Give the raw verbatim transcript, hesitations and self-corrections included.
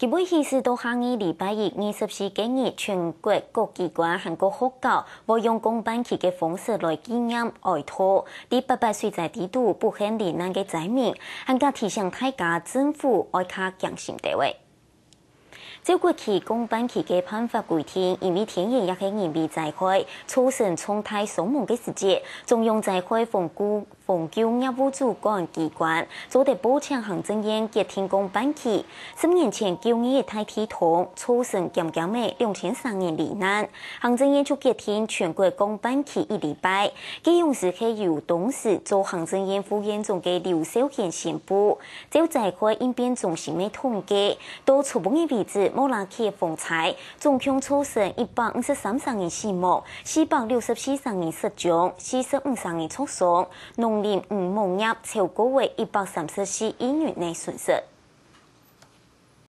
這位起始到下個禮拜一二十四該日，全國各機關還過學校會用降半旗个方式來紀念哀悼，在八八水災底肚不幸罹難个災民，還過提醒大家政府愛較驚心兜仔。照過去降半旗个辦法規定，因為天然也係人為災害，造成重大傷亡个時節，中央災害防護 防救業務主管機關做得報請行政院決定降半旗。十年前九二一大地動，造成減減仔兩千三人罹難，行政院就決定全國降半旗一禮拜。該央時係由當時做行政院副院長个劉岫瑄宣布。照災害應變中心个統計，到昨晡日為止，莫拉克个風災總共造成一百五十三儕人死亡，四百六十四儕人失蹤，四十五儕人受傷。 農林漁牧業超過一百三十四億元个損失。